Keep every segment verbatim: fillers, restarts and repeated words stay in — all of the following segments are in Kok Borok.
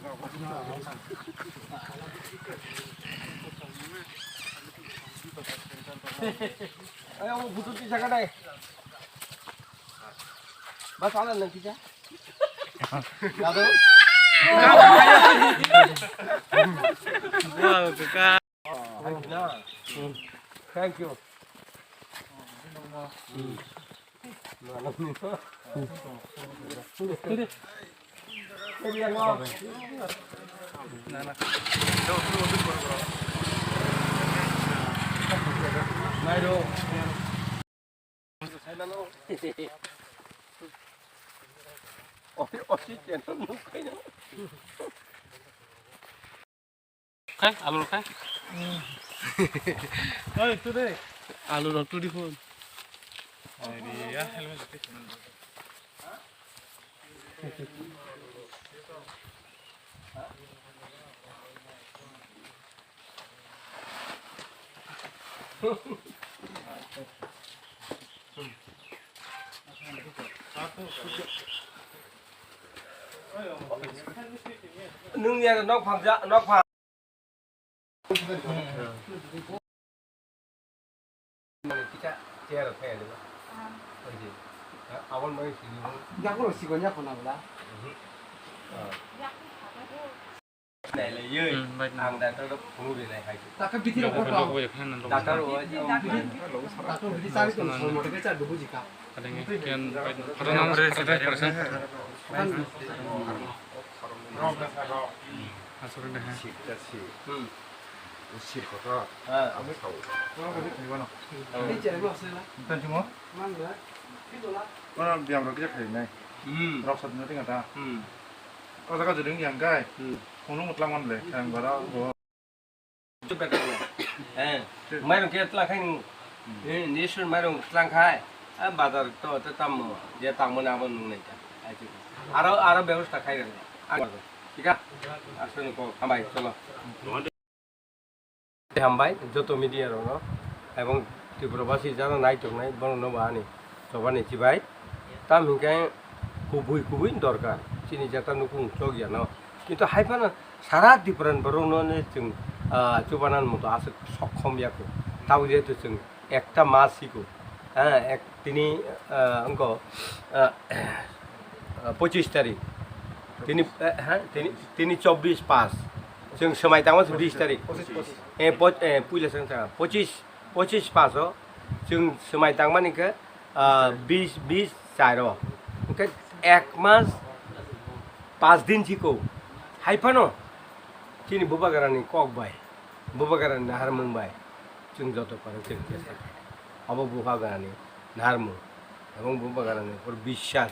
Ayo, butuh di sana deh. Bas, ala nang kita. Lado. Wow, kaka. Thank you. Khai, alu khai. Oi, tu de. Alu rok tu di phun. Ai ri, ya, helmet jute. Nung ya nok phang ja, nok phang. Kita chair kaya dulu. Oke. Awal mai sini. Yaku lo siko nya kona bla. Nai le yoi. Hmm, baik. Ang doctor do phunu de nai hai. Taka biti rok ko. Doctor o. Doctor biti sari to sol mo de cha dubu jika. Kadang kian baik. Karena harus ada persen. Asal deh. Sikta si. Hmm. Usir kotor. Ha. Amo sao. Ini cari lo sih lah. Bukan cuma. Mana? Itu lah. Mana biang rok kaya kaya nai. Hmm. Rok satu nanti kata. Hmm. Kau tak jadi yang kai. Hmm. Kono mutlang man le, yang bara go. Itu betul. Eh, mairung kaya telang kai ni. Hmm. Eh, nisun mairung telang kai. Ah, bazar to, to tamo. Dia tamo na abo nung nai ka. Ai, itu. Aro, aro bebostha khai rang. Aro, thik a? Aswk ni kok, hambai, cholo. Hambai, joto media rokno, ebong Tripura basi jara naitok nai, borokno bo ani chobani chibai. Tam hinkhe kubui kubui dorkar, chini jeta nukhung chokya no. Kintu hai phano sara Tripura ni borokno ne chwng, ah, chubanan moto aswk sokhom ya kho. Tabuk jehetu chwng ekta mas siko, ah, ek, tini, ah, wngkho, ah, ah, pochis tarik. Tini, eh, ha, tini, tini chobbish pas. Chwng swmai tangma se bis tarik. Pochis, pochis. Eh, po-, eh, puila chwng sa, pochis, pochis pas o chwng swmai tangmani khe, ah, bis, bis char o. Hwnkhe ek mas pas din siko. Hai phano chini bubagrani kok bai, bubagrani naharmung bai chwng joto phano chwng chesta khainai. Abo bubagrani naharmung ebong bubagrani upor biswas,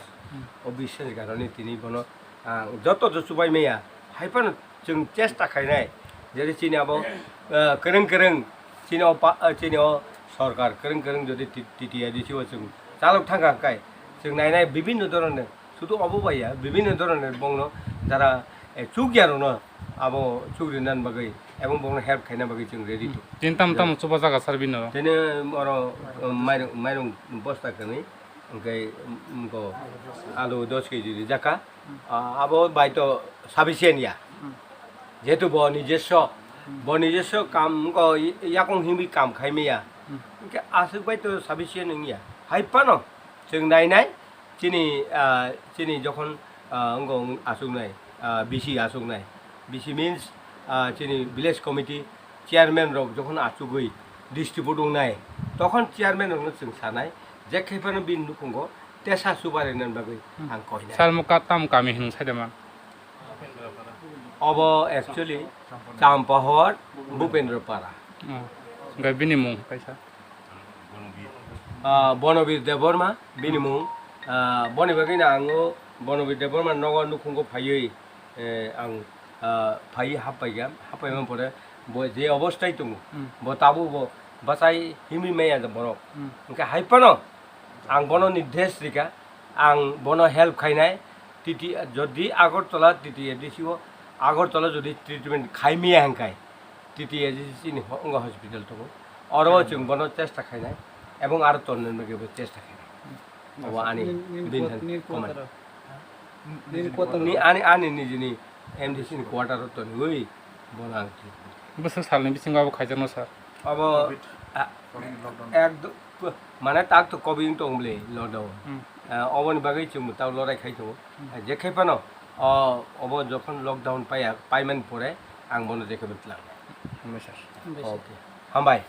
o biswas ni karone tini bono, ah, joto joto chubai maya. Hai phano chwng chesta khainai, jeri chini abo, ah, kwrwng kwrwng chini o pa-, ah, chini o sorkar kwrwng kwrwng jodi T-, T T A D C o chwng chalok thangkha hwnkhe chwng nainai bibinno dhoronor. Sudu obo bai ya, bibinno dhoroner bongno jara, eh, chukya rokno abo chukri nan bagwi ebong bongno help khaina bagwi chwng ready to. Tini tam tam chuba jaga sar bini oro. Tini oro, um, mairung, mairung bosta kwrwi, hwnkhe, um, go alu dos K G rijaka. Ah, abo bai to sufficient ya. Jehetu bo nijesso, bo nijesso kam go yakung himwi kam khaimaya. Hwnkhe aswk bai to sufficient wngya. Hai phano chwng nainai, Chini, ah, chini jokhon, ah, wngkha wng achuknai, ah, B C achuknai. B C means, ah, chini village committee chairman rok jokhon achugwi distribute wngnai, tokhon chairman rokno chwng sanai, je khe phano bini nukhungo tesa chuba rwna bagwi ang koinai. Salmo ka-, tam kami hinwi saidama? Obo actually Champahor Bhupendra Para. Oh. Hwnkhe bini mung kaisa? Ah, Bonobir Debbarma bini mung. Ah, boni bagwino ang o Bonobir Debbarma nogo nukhungo phaiwi, eh, ang, ah, phaiwi happaikha. Happaima pore bo je obostai tongo, hmm, bo tabuk bo bachai himwi maya borok. Hmm. Hwnkhe hai phano ang bono nirdesh rikha, ang bono help khainai. T T, jodi Agartala T T A D C o Agartala jodi treatment khaimaya hwnkhe, T T A D C ni ho-, wngkha hospital tongo. Oro, hmm, chwng bono chesta khainai, ebong aro tonna bagwi bo chesta khainai. Obo ani nini, nini bini kot-, nini comment. Kotaro? Nini kotaro? Ni ani, ani nijini M D C ni quarter o toniwi bono ang thwi. Bwswk salni bisingo abo khaijakno sir? Abo, a, ekdom, mane tak to covid wng tong bwle lockdown. Hmm. Ah, oboni bagwi chwng tak lorai khai tongo. Hmm. Ah, je khai phano, o, obo jokhon lockdown paiya, paimani pore ang bono je khai phano tlang. Hambai sir. Hambai sir. Okay. Hambai.